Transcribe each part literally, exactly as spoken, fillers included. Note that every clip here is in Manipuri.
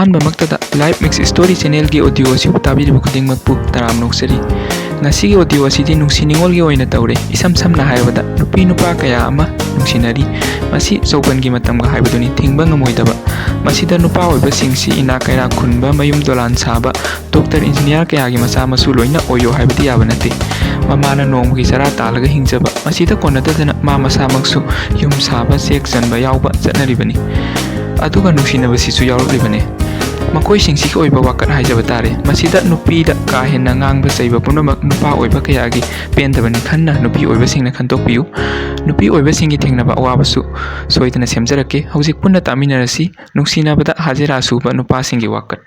ꯑꯍꯥꯟꯕꯃꯛꯇꯗ Life Mix Story Channelꯒꯤ audio ꯑꯁꯤꯕꯨ ꯇꯥꯕꯤꯔꯤꯕ ꯈꯨꯗꯤꯡꯃꯛꯄꯨ ꯇꯔꯥꯝꯅ ꯑꯣꯛꯆꯔꯤ꯫ ꯉꯁꯤꯒꯤ audio ꯑꯁꯤꯗꯤ ꯅꯨꯡꯁꯤ ꯅꯤꯉꯣꯜꯒꯤ ꯑꯣꯏꯅ ꯇꯧꯔꯦ꯫ ꯏꯁꯝ ꯁꯝꯅ ꯍꯥꯏꯔꯕꯗ, ꯅꯨꯄꯤ ꯅꯨꯄꯥ ꯀꯌꯥ ꯑꯃ ꯅꯨꯡꯁꯤꯅꯔꯤ꯫ ꯃꯁꯤ ꯆꯧꯕꯟꯒꯤ ꯃꯇꯝꯒ ꯍꯥꯏꯕꯗꯨꯅꯤ, ꯊꯤꯡꯕ ꯉꯝꯃꯣꯏꯗꯕ꯫ ꯃꯁꯤꯗ ꯅꯨꯄꯥ ꯑꯣꯏꯕꯁꯤꯡꯁꯤ ꯏꯅꯥꯛ ꯀꯩꯔꯥꯛ ꯈꯨꯟꯕ, ꯃꯌꯨꯝ ꯗꯣꯂꯥꯟ ꯁꯥꯕ, ꯗꯣꯛꯇꯔ, ꯏꯟꯖꯤꯅꯤꯌꯥꯔ ꯀꯌꯥꯒꯤ ꯃꯆꯥ ꯃꯁꯨ ꯂꯣꯏꯅ ꯑꯣꯏꯌꯣ ꯍꯥꯏꯕꯗꯤ ꯌꯥꯕ ꯅꯠꯇꯦ꯫ ꯃꯃꯥꯅ ꯅꯣꯡꯃꯒꯤ ꯆꯔꯥ ꯇꯥꯜꯂꯒ ꯍꯤꯡꯖꯕ, ꯃꯁꯤꯗ ꯀꯣꯟꯅꯗꯗꯅ ꯃꯥ ꯃꯁꯥꯃꯛꯁꯨ ꯌꯨꯝ ꯁꯥꯕ, ꯆꯦꯛ ꯆꯟꯕ ꯌꯥꯎꯕ ꯆꯠꯅꯔꯤꯕꯅꯤ꯫ ꯑꯗꯨꯒ ꯅꯨꯡꯁꯤꯅꯕꯁꯤꯁꯨ ꯌꯥꯎꯔꯛꯂꯤꯕꯅꯤ꯫ ꯃꯈꯣꯏꯁꯤꯡꯁꯤꯒꯤ ꯑꯣꯏꯕ ꯋꯥꯀꯠ ꯍꯥꯏꯖꯕ ꯇꯥꯔꯦ꯫ ꯃꯁꯤꯗ ꯅꯨꯄꯤꯗ ꯀꯥ ꯍꯦꯟꯅ ꯉꯥꯡꯕ ꯆꯩꯕ ꯄꯨꯝꯅꯃꯛ ꯅꯨꯄꯥ ꯑꯣꯏꯕ ꯀꯌꯥꯒꯤ ꯄꯦꯟꯗꯕꯅꯤ ꯈꯟꯅ ꯅꯨꯄꯤ ꯑꯣꯏꯕꯁꯤꯡꯅ ꯈꯟꯗꯣꯛꯄꯤꯌꯨ꯫ ꯅꯨꯄꯤ ꯑꯣꯏꯕꯁꯤꯡꯒꯤ ꯊꯦꯡꯅꯕ ꯑꯋꯥꯕꯁꯨ ꯁꯣꯏꯗꯅ ꯁꯦꯝꯖꯔꯛꯀꯦ꯫ ꯍꯧꯖꯤꯛ ꯄꯨꯟꯅ ꯇꯥꯃꯤꯟꯅꯔꯁꯤ ꯅꯨꯡꯁꯤꯅꯕꯗ ꯍꯥꯖꯤꯔꯥ ꯁꯨꯕ ꯅꯨꯄꯥꯁꯤꯡꯒꯤ ꯋꯥꯀꯠ꯫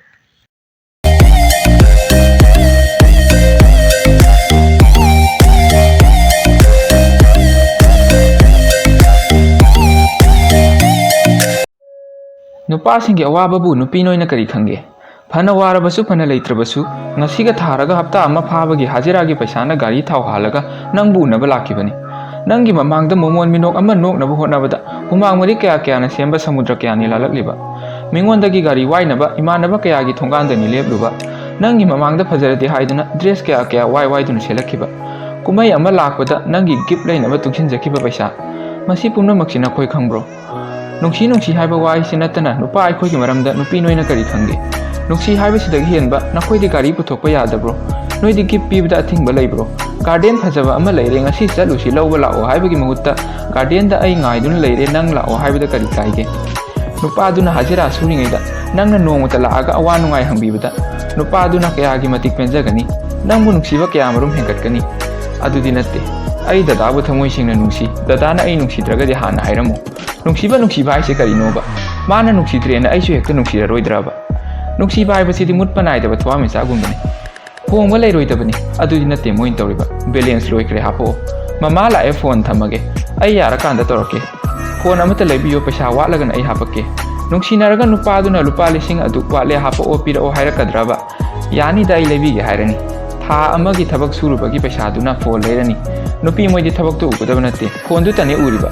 ꯅꯨꯄꯥꯁꯤꯡꯒꯤ ꯑꯋꯥꯕꯕꯨ ꯅꯨꯄꯤ ꯅꯣꯏꯅ ꯀꯔꯤ ꯈꯪꯒꯦ? ꯐꯅ ꯋꯥꯔꯕꯁꯨ, ꯐꯅ ꯂꯩꯇ꯭ꯔꯕꯁꯨ, ꯉꯁꯤꯒ ꯊꯥꯔꯒ ꯍꯞꯇꯥ ꯑꯃ ꯐꯥꯕꯒꯤ ꯍꯥꯖꯤꯔꯥꯒꯤ ꯄꯩꯁꯥꯅ ꯒꯥꯔꯤ ꯊꯥꯎ ꯍꯥꯜꯂꯒ ꯅꯪꯕꯨ ꯎꯅꯕ ꯂꯥꯛꯈꯤꯕꯅꯤ꯫ ꯅꯪꯒꯤ ꯃꯃꯥꯡꯗ ꯃꯣꯃꯣꯟ ꯃꯤꯅꯣꯛ ꯑꯃ ꯅꯣꯛꯅꯕ ꯍꯣꯠꯅꯕꯗ ꯍꯨꯃꯥꯡ ꯃꯔꯤ ꯀꯌꯥ ꯀꯌꯥꯅ ꯁꯦꯝꯕ ꯁꯃꯨꯗ꯭ꯔ ꯀꯌꯥꯅꯤ ꯂꯥꯜꯂꯛꯂꯤꯕ꯫ ꯃꯤꯉꯣꯟꯗꯒꯤ ꯒꯥꯔꯤ ꯋꯥꯏꯅꯕ ꯏꯃꯥꯟꯅꯕ ꯀꯌꯥꯒꯤ ꯊꯣꯡꯒꯥꯟꯗꯅꯤ ꯂꯦꯞꯂꯨꯕ꯫ ꯅꯪꯒꯤ ꯃꯃꯥꯡꯗ ꯐꯖꯔꯗꯤ ꯍꯥꯏꯗꯨꯅ ꯗ꯭ꯔꯦꯁ ꯀꯌꯥ ꯀꯌꯥ ꯋꯥꯏ ꯋꯥꯏꯗꯨꯅ ꯁꯦꯠꯂꯛꯈꯤꯕ꯫ ꯀꯨꯝꯍꯩ ꯑꯃ ꯂꯥꯛꯄꯗ ꯅꯪꯒꯤ ꯒꯤꯐ ꯂꯩꯅꯕ ꯇꯨꯡꯁꯤꯟꯖꯈꯤꯕ ꯄꯩꯁꯥ꯫ ꯃꯁꯤ ꯄꯨꯝꯅꯃꯛꯁꯤ ꯅꯈꯣꯏ ꯈꯪꯕ꯭ꯔꯣ? ꯅꯨꯡꯁꯤ ꯅꯨꯡꯁꯤ ꯍꯥꯏꯕ ꯋꯥꯍꯩꯁꯤ ꯅꯠꯇꯅ ꯅꯨꯄꯥ ꯑꯩꯈꯣꯏꯒꯤ ꯃꯔꯝꯗ ꯅꯨꯄꯤ ꯅꯣꯏꯅ ꯀꯔꯤ ꯈꯪꯒꯦ? ꯅꯨꯡꯁꯤ ꯍꯥꯏꯕꯁꯤꯗꯒꯤ ꯍꯦꯟꯕ ꯅꯈꯣꯏꯗꯤ ꯒꯥꯔꯤ ꯄꯨꯊꯣꯛꯄ ꯌꯥꯗꯕ꯭ꯔꯣ? ꯅꯣꯏꯗꯤ ꯒꯤꯐ ꯄꯤꯕꯗ ꯑꯊꯤꯡꯕ ꯂꯩꯕ꯭ꯔꯣ? ꯒꯥꯔꯗꯦꯟ ꯐꯖꯕ ꯑꯃ ꯂꯩꯔꯦ, ꯉꯁꯤ ꯆꯠꯂꯨꯁꯤ, ꯂꯧꯕ ꯂꯥꯛꯑꯣ ꯍꯥꯏꯕꯒꯤ ꯃꯍꯨꯠꯇ ꯒꯥꯔꯗꯦꯟꯗ ꯑꯩ ꯉꯥꯏꯗꯨꯅ ꯂꯩꯔꯦ, ꯅꯪ ꯂꯥꯛꯑꯣ ꯍꯥꯏꯕꯗ ꯀꯔꯤ ꯀꯥꯏꯒꯦ? ꯅꯨꯄꯥꯗꯨꯅ ꯍꯥꯖꯤꯔꯥ ꯁꯨꯔꯤꯉꯩꯗ ꯅꯪꯅ ꯅꯣꯡꯃꯇ ꯂꯥꯛꯑꯒ ꯑꯋꯥ ꯅꯨꯡꯉꯥꯏ ꯍꯪꯕꯤꯕꯗ ꯅꯨꯄꯥꯗꯨꯅ ꯀꯌꯥꯒꯤ ꯃꯇꯤꯛ ꯄꯦꯟꯖꯒꯅꯤ? ꯅꯪꯕꯨ ꯅꯨꯡꯁꯤꯕ ꯀꯌꯥꯃꯔꯨꯝ ꯍꯦꯟꯒꯠꯀꯅꯤ꯫ ꯑꯗꯨꯗꯤ ꯅꯠꯇꯦ꯫ ꯑꯩ ꯗꯗꯥꯕꯨ ꯊꯃꯣꯏ ꯁꯦꯡꯅ ꯅꯨꯡꯁꯤ꯫ ꯗꯗꯥꯅ ꯑꯩ ꯅꯨꯡꯁꯤꯗ꯭ꯔꯒꯗꯤ ꯍꯥꯟꯅ ꯍꯥꯏꯔꯝꯃꯨ꯫ ꯅꯨꯡꯁꯤꯕ ꯅꯨꯡꯁꯤꯕ ꯍꯥꯏꯁꯦ ꯀꯔꯤꯅꯣꯕ? ꯃꯥꯅ ꯅꯨꯡꯁꯤꯗ꯭ꯔꯦꯅ ꯑꯩꯁꯨ ꯍꯦꯛꯇ ꯅꯨꯡꯁꯤꯔꯔꯣꯏꯗ꯭ꯔꯕ? ꯅꯨꯡꯁꯤꯕ ꯍꯥꯏꯕꯁꯤꯗꯤ ꯃꯨꯠꯄ ꯅꯥꯏꯗꯕ ꯊꯋꯥꯟꯃꯤꯆꯥꯛꯒꯨꯝꯕꯅꯤ꯫ ꯍꯣꯡꯕ ꯂꯩꯔꯣꯏꯗꯕꯅꯤ꯫ ꯑꯗꯨꯗꯤ ꯅꯠꯇꯦ ꯃꯣꯏꯅ ꯇꯧꯔꯤꯕ꯫ ꯕꯦꯂꯦꯟꯁ ꯂꯣꯏꯈ꯭ꯔꯦ, ꯍꯥꯞꯄꯛꯑꯣ꯫ ꯃꯃꯥ ꯂꯥꯛꯑꯦ, ꯐꯣꯟ ꯊꯝꯃꯒꯦ꯫ ꯑꯩ ꯌꯥꯔꯀꯥꯟꯗ ꯇꯧꯔꯛꯀꯦ꯫ ꯐꯣꯟ ꯑꯃꯠꯇ ꯂꯩꯕꯤꯌꯣ, ꯄꯩꯁꯥ ꯋꯥꯠꯂꯒꯅ ꯑꯩ ꯍꯥꯞꯄꯛꯀꯦ꯫ ꯅꯨꯡꯁꯤꯅꯔꯒ ꯅꯨꯄꯥꯗꯨꯅ ꯂꯨꯄꯥ ꯂꯤꯁꯤꯡ ꯑꯗꯨꯛ ꯋꯥꯠꯂꯦ, ꯍꯥꯞꯄꯛꯑꯣ, ꯄꯤꯔꯛꯑꯣ ꯍꯥꯏꯔꯛꯀꯗ꯭ꯔꯕ? ꯌꯥꯅꯤꯗ, ꯑꯩ ꯂꯩꯕꯤꯒꯦ ꯍꯥꯏꯔꯅꯤ꯫ ꯊꯥ ꯑꯃꯒꯤ ꯊꯕꯛ ꯁꯨꯔꯨꯕꯒꯤ ꯄꯩꯁꯥꯗꯨꯅ ꯐꯣꯟ ꯂꯩꯔꯅꯤ꯫ ꯅꯨꯄꯤ ꯃꯣꯏꯗꯤ ꯊꯕꯛꯇꯣ ꯎꯒꯗꯕ ꯅꯠꯇꯦ, ꯐꯣꯟꯗꯨꯇꯅꯦ ꯎꯔꯤꯕ꯫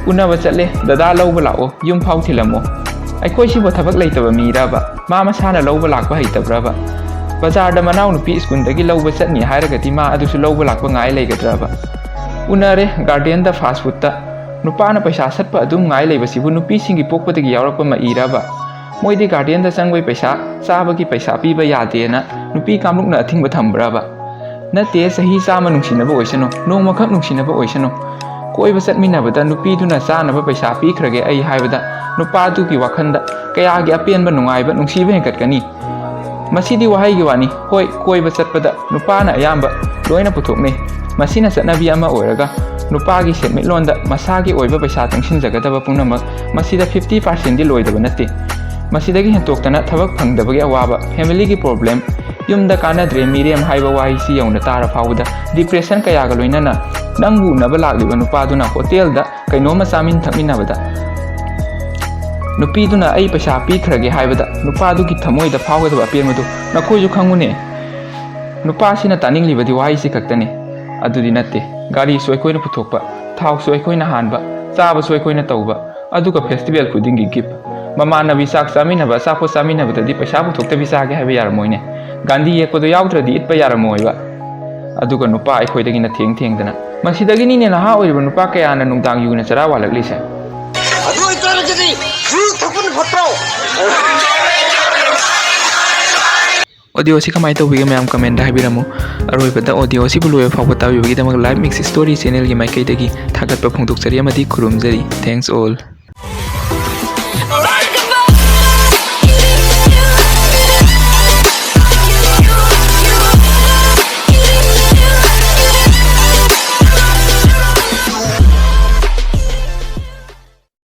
ꯎꯅꯕ ꯆꯠꯂꯦ, ꯗꯗꯥ ꯂꯧꯕ ꯂꯥꯛꯑꯣ, ꯌꯨꯝ ꯐꯥꯎ ꯊꯤꯜꯂꯝꯃꯣ꯫ ꯑꯩꯈꯣꯏꯁꯤꯕꯨ ꯊꯕꯛ ꯂꯩꯇꯕ ꯃꯤꯔꯕ? ꯃꯥ ꯃꯁꯥꯅ ꯂꯧꯕ ꯂꯥꯛꯄ ꯍꯩꯇꯕ꯭ꯔꯕ? ꯕꯖꯥꯔꯗ ꯃꯅꯥꯎꯅꯨꯄꯤ ꯁ꯭ꯀꯨꯜꯗꯒꯤ ꯂꯧꯕ ꯆꯠꯅꯤ ꯍꯥꯏꯔꯒꯗꯤ ꯃꯥ ꯑꯗꯨꯁꯨ ꯂꯧꯕ ꯂꯥꯛꯄ ꯉꯥꯏ ꯂꯩꯒꯗ꯭ꯔꯕ? ꯎꯅꯔꯦ ꯒꯥꯔꯗꯦꯟꯗ ꯐꯥꯁ ꯐꯨꯗꯇ꯫ ꯅꯨꯄꯥꯅ ꯄꯩꯁꯥ ꯁꯠꯄ ꯑꯗꯨꯝ ꯉꯥꯏ ꯂꯩꯕꯁꯤꯕꯨ ꯅꯨꯄꯤꯁꯤꯡꯒꯤ ꯄꯣꯛꯄꯗꯒꯤ ꯌꯥꯎꯔꯛꯄ ꯃꯏꯔꯕ? ꯃꯣꯏꯗꯤ ꯒꯥꯔꯗꯦꯟꯗ ꯆꯪꯕꯩ ꯄꯩꯁꯥ, ꯆꯥꯕꯒꯤ ꯄꯩꯁꯥ ꯄꯤꯕ ꯌꯥꯗꯦꯅ ꯅꯨꯄꯤ ꯀꯥꯡꯂꯨꯞꯅ ꯑꯊꯤꯡꯕ ꯊꯝꯕ꯭ꯔꯕ? ꯅꯠꯇꯦ, ꯆꯍꯤ ꯆꯥꯝꯃ ꯅꯨꯡꯁꯤꯅꯕ ꯑꯣꯏꯁꯅꯨ, ꯅꯣꯡꯃꯈꯛ ꯅꯨꯡꯁꯤꯅꯕ ꯑꯣꯏꯁꯅꯨ, ꯀꯣꯏꯕ ꯆꯠꯃꯤꯟꯅꯕꯗ ꯅꯨꯄꯤꯗꯨꯅ ꯆꯥꯅꯕ ꯄꯩꯁꯥ ꯄꯤꯈ꯭ꯔꯒꯦ ꯑꯩ ꯍꯥꯏꯕꯗ ꯅꯨꯄꯥꯗꯨꯒꯤ ꯋꯥꯈꯜꯗ ꯀꯌꯥꯒꯤ ꯑꯄꯦꯟꯕ, ꯅꯨꯡꯉꯥꯏꯕ, ꯅꯨꯡꯁꯤꯕ ꯍꯦꯟꯒꯠꯀꯅꯤ? ꯃꯁꯤꯗꯤ ꯋꯥꯍꯩꯒꯤ ꯋꯥꯅꯤ꯫ ꯍꯣꯏ, ꯀꯣꯏꯕ ꯆꯠꯄꯗ ꯅꯨꯄꯥꯅ ꯑꯌꯥꯝꯕ ꯂꯣꯏꯅ ꯄꯨꯊꯣꯛꯅꯩ꯫ ꯃꯁꯤꯅ ꯆꯠꯅꯕꯤ ꯑꯃ ꯑꯣꯏꯔꯒ ꯅꯨꯄꯥꯒꯤ ꯁꯦꯟꯃꯤꯠꯂꯣꯟꯗ ꯃꯁꯥꯒꯤ ꯑꯣꯏꯕ ꯄꯩꯁꯥ ꯇꯨꯡꯁꯤꯟꯖꯒꯗꯕ ꯄꯨꯝꯅꯃꯛ ꯃꯁꯤꯗ fifty percent ꯗꯤ ꯂꯣꯏꯗꯕ ꯅꯠꯇꯦ꯫ ꯃꯁꯤꯗꯒꯤ ꯍꯦꯟꯇꯣꯛꯇꯅ ꯊꯕꯛ ꯐꯪꯗꯕꯒꯤ ꯑꯋꯥꯕ, family ꯒꯤ problem, ꯌꯨꯝꯗ ꯀꯥꯟꯅꯗ꯭ꯔꯦ, ꯃꯤꯔꯦꯝ ꯍꯥꯏꯕ ꯋꯥꯍꯩꯁꯤ ꯌꯧꯅ ꯇꯥꯔ ꯐꯥꯎꯕꯗ depression ꯀꯌꯥꯒ ꯂꯣꯏꯅꯅ ꯅꯪꯕꯨ ꯎꯅꯕ ꯂꯥꯛꯂꯤꯕ ꯅꯨꯄꯥꯗꯨꯅ ꯍꯣꯇꯦꯜꯗ ꯀꯩꯅꯣꯝꯃ ꯆꯥꯃꯤꯟ ꯊꯛꯃꯤꯟꯅꯕꯗ ꯅꯨꯄꯤꯗꯨꯅ "ꯑꯩ ꯄꯩꯁꯥ ꯄꯤꯈ꯭ꯔꯒꯦ" ꯍꯥꯏꯕꯗ ꯅꯨꯄꯥꯗꯨꯒꯤ ꯊꯃꯣꯏꯗ ꯐꯥꯎꯒꯗꯕ ꯑꯄꯦꯟꯕꯗꯨ ꯅꯈꯣꯏꯁꯨ ꯈꯪꯉꯨꯅꯦ꯫ ꯅꯨꯄꯥꯁꯤꯅ ꯇꯥꯅꯤꯡꯂꯤꯕꯗꯤ ꯋꯥꯍꯩꯁꯤ ꯈꯛꯇꯅꯤ꯫ ꯑꯗꯨꯗꯤ ꯅꯠꯇꯦ, ꯒꯥꯔꯤꯁꯨ ꯑꯩꯈꯣꯏꯅ ꯄꯨꯊꯣꯛꯄ, ꯊꯥꯎꯁꯨ ꯑꯩꯈꯣꯏꯅ ꯍꯥꯟꯕ, ꯆꯥꯕꯁꯨ ꯑꯩꯈꯣꯏꯅ ꯇꯧꯕ, ꯑꯗꯨꯒ festival ꯈꯨꯗꯤꯡꯒꯤ gift꯫ ꯃꯃꯥꯟꯅꯕꯤ ꯆꯥꯛ ꯆꯥꯃꯤꯟꯅꯕ, ꯑꯆꯥꯄꯣꯠ ꯆꯥꯃꯤꯟꯅꯕꯗꯗꯤ ꯄꯩꯁꯥ ꯄꯨꯊꯣꯛꯇꯕꯤ ꯆꯥꯒꯦ ꯍꯥꯏꯕ ꯌꯥꯔꯝꯃꯣꯏꯅꯦ꯫ ꯒꯥꯟꯙꯤ ꯌꯦꯛꯄꯗꯣ ꯌꯥꯎꯗ꯭ꯔꯗꯤ ꯏꯠꯄ ꯌꯥꯔꯝꯃꯣꯏꯕ꯫ ꯑꯗꯨꯒ ꯅꯨꯄꯥ ꯑꯩꯈꯣꯏꯗꯒꯤꯅ ꯊꯦꯡ ꯊꯦꯡꯗꯅ꯫ ꯃꯁꯤꯗꯒꯤꯅꯤꯅꯦ ꯅꯍꯥ ꯑꯣꯏꯔꯤꯕ ꯅꯨꯄꯥ ꯀꯌꯥꯅ ꯅꯨꯡꯗꯥꯡ ꯌꯨꯅ ꯆꯔꯥ ꯋꯥꯜꯂꯛꯂꯤꯁꯦ꯫ ꯑꯗꯨ ꯑꯣꯏꯇꯥꯔꯒꯗꯤ ꯌꯨ ꯊꯛꯄꯅ ꯐꯠꯇ꯭ꯔꯣ? Audio ꯑꯁꯤ ꯀꯃꯥꯏꯅ ꯇꯧꯕꯤꯒꯦ ꯃꯌꯥꯝ comment ꯇ ꯍꯥꯏꯕꯤꯔꯝꯃꯨ꯫ ꯑꯔꯣꯏꯕꯗ audio ꯑꯁꯤꯕꯨ ꯂꯣꯏꯕ ꯐꯥꯎꯕ ꯇꯥꯕꯤꯕꯒꯤꯗꯃꯛ Life Mix Story channel ꯒꯤ ꯃꯥꯏꯀꯩꯗꯒꯤ ꯊꯥꯒꯠꯄ ꯐꯣꯡꯗꯣꯛꯆꯔꯤ ꯑꯃꯗꯤ ꯈꯨꯔꯨꯝꯖꯔꯤ꯫ Thanks all꯫